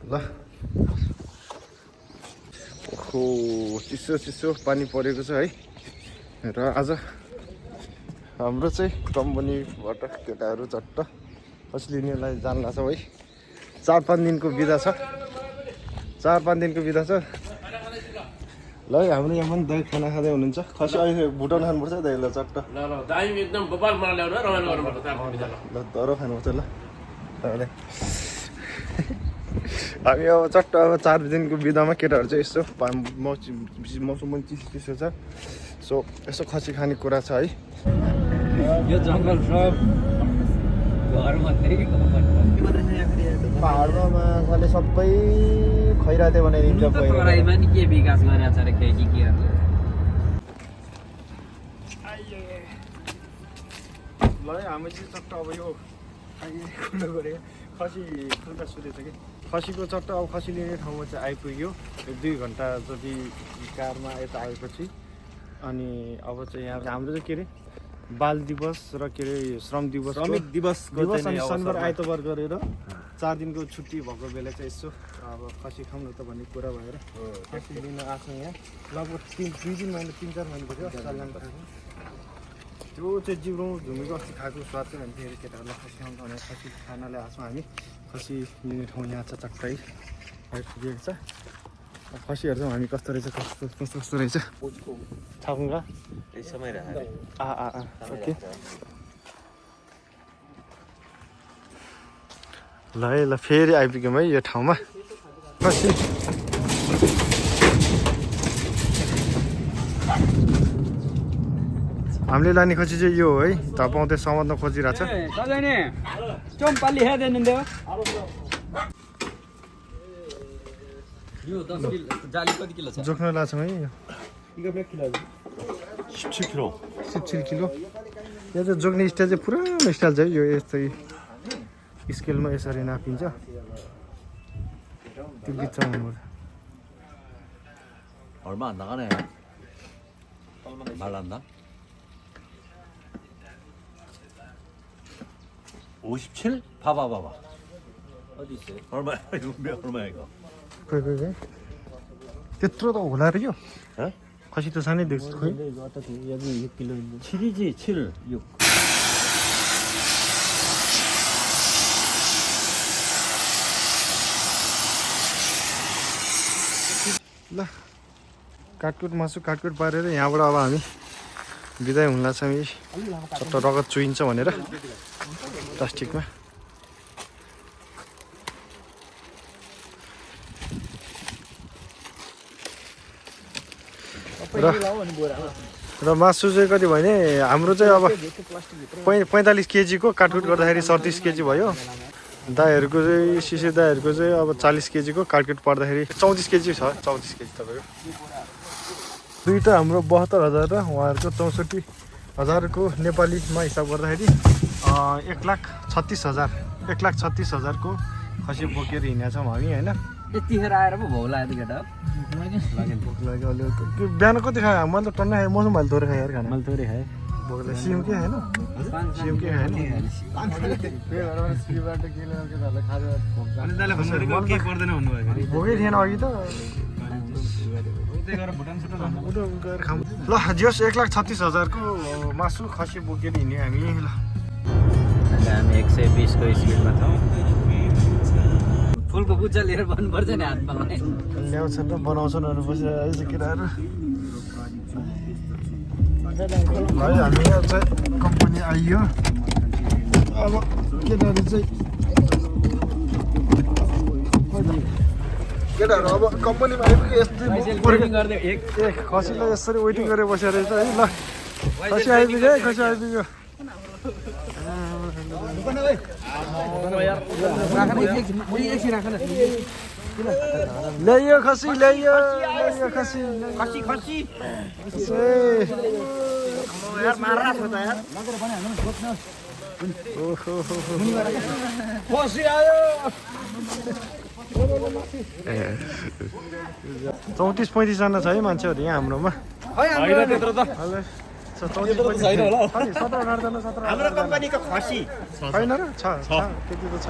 ल ओहो चिसो चिसो पानी परेको छ है र आज हाम्रो चाहिँ कम्पनीबाट केटाहरू चट्ट पछि लिनेलाई जान लाग्छ है 4-5 दिनको बिदा छ 4-5 दिनको बिदा छ ल हाम्रो यहाँ पनि दही खाना खाँदै हुनुहुन्छ खसी अहिले भुटान खानुपर्छ दही ल चट्ट ल दाइम एकदम गोपाल मलाई ल्याउनु रमाइलो गर्नुपर्छ ल दरो खानुपर्छ ल तपाईँले हामी अब चट्ट अब 4 दिनको बिदामा केटाहरू चाहिँ यसो मौसम पनि चिसो छ सो यसो खसी खाने कुरा छ है यो जङ्गल सब पाहाडमा माछाले सबै खैराते बनाइदिन्छ तराईमा नि के विकास गरेछ रे केटीहरूले ल हामी चाहिँ चट्ट अब यो खुल्लो गरे खसी खुल्दा सुतेछ कि खसीको चट्ट अब खसी लिने ठाउँमा चाहिँ आइपुग्यो 2 घन्टा जति कारमा यता आएपछि अनि अब चाहिँ यहाँ हाम्रो चाहिँ के अरे बाल दिवस र के अरे श्रम दिवस अनि शनिबार आइतबार गरेर 4 दिनको छुट्टी भएको बेला चाहिँ यसो अब खसी खाउँ न त भन्ने कुरा भएर खसी लिन आएको यहाँ लगभग 3 महिना 3-4 महिना भयो सल्लाह गरेको त्यो चाहिँ जिब्रो झुमेको अस्ति खाएको स्वाद चाहिँ हामी फेरि केटाहरूलाई खसी खाउँ भनेर खसी खानालाई आएको हामी खसी लिने ठाउँ यहाँ छ चट्टै आइपुगेको छ खसीहरू चाहिँ हामी कस्तो रहेछ कस्तो रहेछ थाहा समय रह्यो ओके ल है ल फेरि आइपुग्यौँ है यो ठाउँमा खसी हामीले लाने खसी चाहिँ यो हो है तपाईँ समात्न खोजिरहेको छ चम्पाली हेर्दैन यो 10 किलो जाली कति किलो छ जोख्न लाग्छौँ है यो 17 किलो यो चाहिँ जोग्ने स्टाइल चाहिँ पुरानो स्टाइल छ है यो यस्तै स्केलमा यसरी नापिन्छ त्यो बिचमा हुनुपर्छ 얼마 안 나가네. 말 안나? 57? 봐봐. 어디 있어요? 얼마야? 얼마야 이거? खोइ त्यत्रो त होला र यो 에? खसी त सानै देख्छु खोइ 7이지 7, 6. ल काटकुट मासु काटकुट पारेर यहाँबाट अब हामी बिदाय हुन लाग्छौँ यी चट्ट रगत चुइन्छ भनेर प्लास्टिकमा र मासु चाहिँ कति भने हाम्रो चाहिँ अब 45 केजीको काटकुट गर्दाखेरि 37 केजी भयो दाइहरूको चाहिँ शिशिर दाइहरूको चाहिँ अब 40 केजीको काटकुट पर्दाखेरि 34 केजी छ 34 केजी तपाईँको दुईटा हाम्रो 72,000 र उहाँहरूको 64,000 को नेपालीमा हिसाब गर्दाखेरि 1,36,000 को खसी बोकेर हिँडेका छौँ हामी होइन यतिखेर आएर पो भोग लाग्यो केटा भोक लाग्यो अलि बिहान कति खायो मैले त टन्नै खाएँ मौसम अहिले थोरै खाएँ यार खाना मैले थोरै खाएँ भोक लाग्यो सिम के खाएन सिम के खाएन भोकै थिएन अघि त गएर खाऊँ ल जियोस् 1,36,000 को मासु खसी बोकेर हिँड्यो हामी ल हामी 120 को स्पिडमा छौँ फुलको बुच्चा लिएर भन्नुपर्छ नि हातमा ल्याउँछन् र बनाउँछन् अरू बसेर आइज केटाहरू है हामी यहाँ चाहिँ कम्पनी आइयो अब केटाहरू चाहिँ केटाहरू अब कम्पनीमा आइपुग्यो यस्तै खसीलाई यसरी वेटिङ गरेर बसेर रहेछ है ल खसी आइपुग्यो है खसी आइपुग्यो ल्याइयो खसी ल्याइयो खसी खसी आयो 34-35 जना छ है मान्छेहरू यहाँ हाम्रोमा हाम्रो कम्पनीको खसी छैन र छ त्यति त छ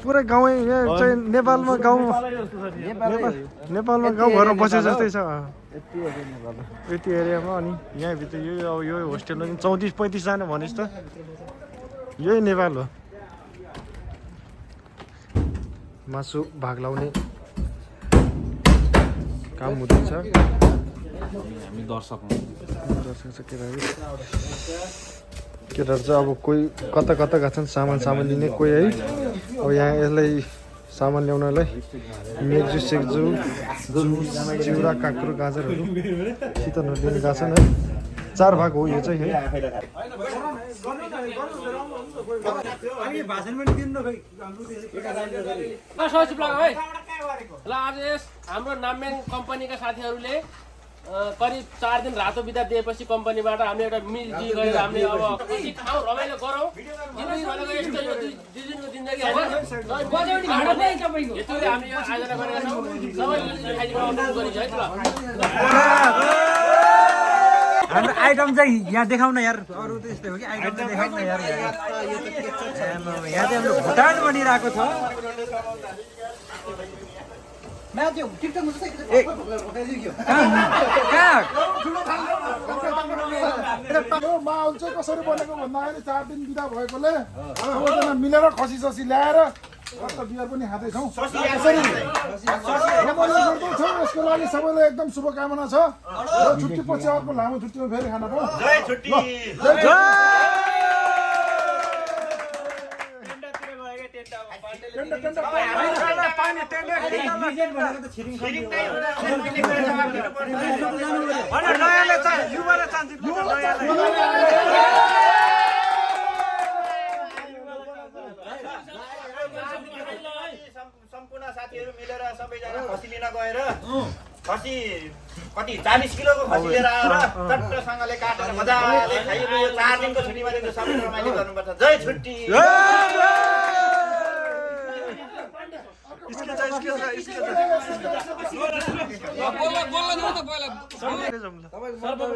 पुरै गाउँ यहाँ चाहिँ नेपालमा गाउँघरमा बसे जस्तै छ यति एरियामा। अनि यहाँभित्र यो होस्टेलमा 34-35जना भनेस् त यही नेपाल हो। मासु भाग लाउने काम हुँदैछ। हामी दर्शक छ केटाहरू चाहिँ अब कोही कता कता गएको छन् सामान लिने कोही है। अब यहाँ यसलाई सामान ल्याउनलाई मेग्जु सेक्जु चिउरा काँक्रो गाजरहरू शीतलहरू लिन गएको छन् है। 4 भाग हो यो चाहिँ है। हाम्रो नाम्याङ कम्पनीका साथीहरूले करिब 4 दिन रातो बिदा दिएपछि कम्पनीबाट हामीले एउटा मिलजी गरेर हामीले अब कति ठाउँ रमाइलो गरौँ। जिन्दगी भनेको यस्तो यो 2 दिनको जिन्दगी होइन। यतिले हामीले यो आयोजना गरेका छौँ। सबै मिलजी खाइदिनु अनुरोध गरिन्छ है। हाम्रो आइटम चाहिँ यहाँ देखाउन यार, अरू त यस्तै हो कि आइटम चाहिँ देखाउन यार। यहाँ चाहिँ हाम्रो भुटान बनिरहेको छ। माहौल चाहिँ कसरी बनेको भन्दाखेरि 4 दिन बिदा भएकोले सबैजना मिलेर खसी ससी ल्याएर बियर पनि खाँदैछौँ। यसको लागि सबैलाई एकदम शुभकामना छ। छुट्टी पछि अर्को लामो छुट्टीमा फेरि खाना पाऊँ। सम्पूर्ण साथीहरू मिलेर सबैजना खसी लिन गएर खसी कति 40 किलोको खसी लिएर आएर चट्टसँगले काटेर मजाले खाइयो। यो 4 दिनको छुट्टीमा चाहिँ सबै रमाइलो गर्नुपर्छ। जय छुट्टी।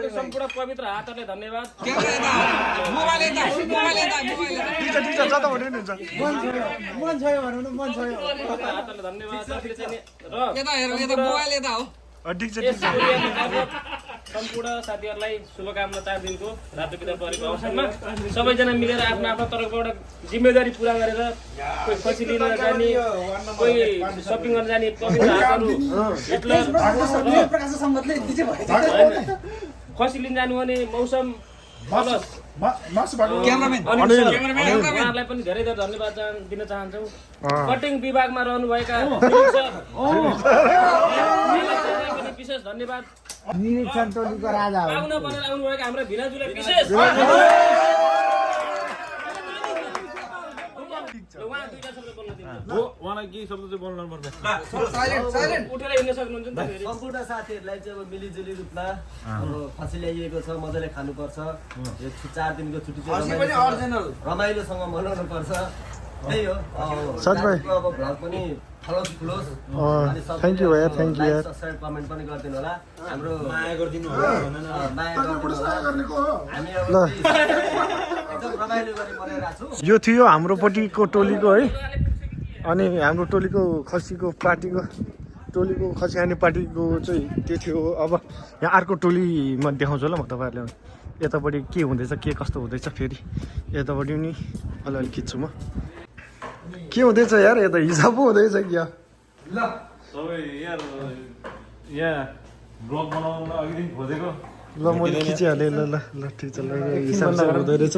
सम्पूर्ण पवित्र हातहरूले धन्यवाद। सम्पूर्ण साथीहरूलाई शुभकामना 4 दिनको रातो बिदा परेको अवसरमा सबैजना मिलेर आफ्नो आफ्नो तर्फबाट जिम्मेदारी पुरा गरेर कोही खसी लिन जाने, कोही सपिङ गर्न जाने, पवित्र हातहरू खसी लिन जानु भने मौसम उहाँहरूलाई पनि धेरै धेरै धन्यवाद दिन चाहन्छौँ। कटिङ विभागमा रहनुभएका विशेष धन्यवाद। निरीक्षण टोलीको राजा हो। पाहुना बनेर आउनुभएका हाम्रो भिनाजुलाई विशेष उठेर हिँड्न सक्नुहुन्छ नि त। सम्पूर्ण साथीहरूलाई चाहिँ अब मिलिजुली रूपमा अब खसी ल्याइएको छ, मजाले खानुपर्छ। यो 4 दिनको छुट्टी चाहिँ रमाइलोसँग मनाउनु पर्छ। त्यही हो। अब भ्लग पनि फलोस्। थ्याङ्क यू यार, थ्याङ्क यू यार। सब्स्क्राइब कमेन्ट पनि गरिदिनु होला। हाम्रो माया गरिदिनु होला। हामी अब एकदम रमाइलो गरी बनाइरहेको छौँ। यो थियो हाम्रोपट्टिको टोलीको है। अनि हाम्रो टोलीको खसीको पार्टीको टोलीको खसी खाने पार्टीको चाहिँ त्यो थियो। अब यहाँ अर्को टोलीमा देखाउँछु ल म तपाईँहरूलाई। यतापट्टि के हुँदैछ, के कस्तो हुँदैछ, फेरि यतापट्टि पनि अलिअलि खिच्छु म। के हुँदैछ यार, यता हिसाब पो हुँदैछ क्या। ल मैले खिचिहालेँ। ल ठिक छ। ल हिसाब हुँदो रहेछ।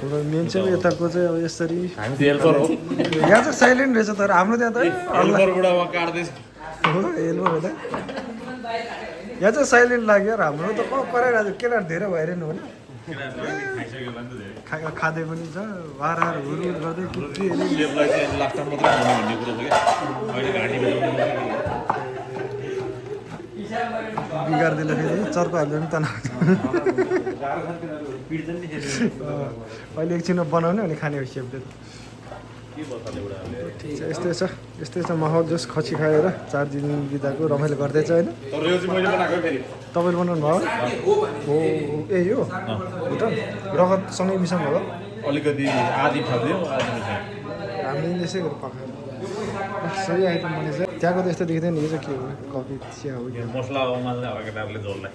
ल मेन चाहिँ यताको चाहिँ अब यसरी यहाँ चाहिँ साइलेन्ट रहेछ, तर हाम्रो त्यहाँ त यहाँ चाहिँ साइलेन्ट लाग्यो। हाम्रो त कराइरहेको केटाहरू धेरै भएर नि हो नि। खाँदै पनि छ वारहार हुरु गर्दै बिगारिदिँदा फेरि चर्को हाल्दा पनि तनाव। अहिले एकछिनमा बनाउने अनि खाने हो सेपले। ठिक छ यस्तै छ माहौल जस खसी खाएर 4 दिन बिताको रमाइलो गर्दैछ होइन तपाईँले बनाउनु भयो हो ए यो भुटान रगतसँगै मिसाउनु भयो अलिकति आधी फाल्यो हामीले यसै गरेर पकायो सही आइटम बनेछ त्यहाँको त यस्तो देख्दैन यो चाहिँ के हो कफी चिया हो मसला उमाल्ने हो केटाहरूले जोड्लाई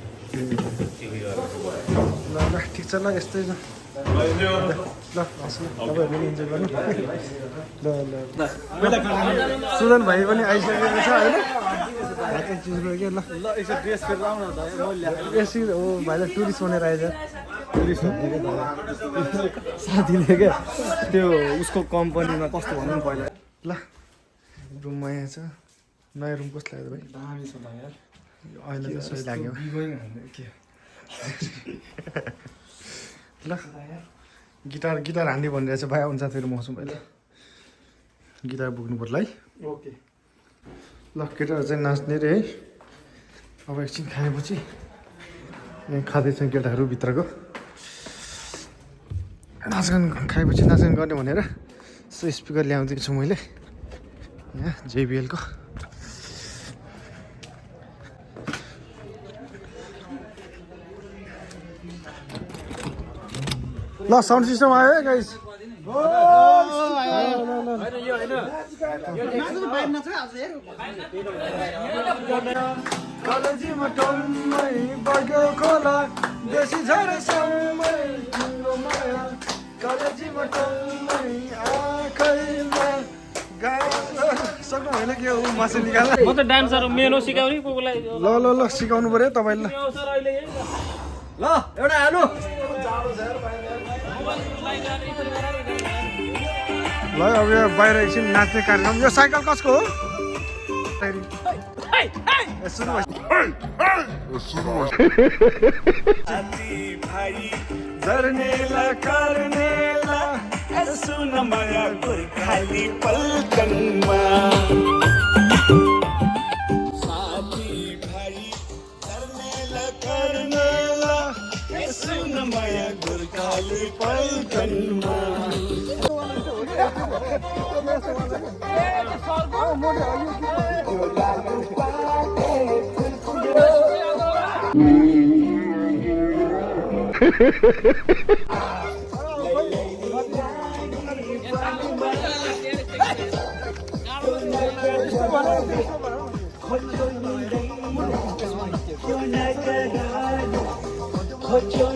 ल ल ठिक छ ल यस्तै छ ल हस् ल तपाईँहरू पनि इन्जोय गर्नु ल सुदन भाइ पनि आइसकेको छ होइन ल यसरी हो भाइलाई टुरिस्ट भनेर आएछ टुरिस्ट साथीले क्या त्यो उसको कम्पनीमा कस्तो भनौँ पहिला ल रुममा यहाँ छ नयाँ रुम कस्तो लाग्यो भाइ अहिले त सही लाग्यो ल गिटार हान्ने भनिरहेछ भाइ आउँछ फेरि मौसम पहिला गिटार बोक्नु पर्ला है ओके ल केटाहरू चाहिँ नाच्ने रे है अब एकछिन खाएपछि यहाँ खाँदैछन् केटाहरू भित्रको नाचगान खाएपछि नाचगान गर्ने भनेर सो स्पिकर ल्याउँदैछु छु मैले यहाँ JBL को ल साउन्ड सिस्टम आयो है गाइस कलेजीमा टम्मै बग्यो खोला देशी झरेसम्मै तिम्रो माया कलेजीमा टम्मै आँखैमा सक्नु होइन के हो मासु निकाल्न म त डान्सर मेन हो सिकाउने कोलाई ल सिकाउनु पर्यो तपाईँले ल एउटा हाल्नु ल अब यो बाहिर एकछिन नाच्ने कार्यक्रम यो साइकल कसको हो झर्नेला कर्नेला सुन माया गोर्खाली पल्टनमा साथी भाइ झर्नेला कर्नेला सुन माया गोर्खाली पल्टनमा खोज्यो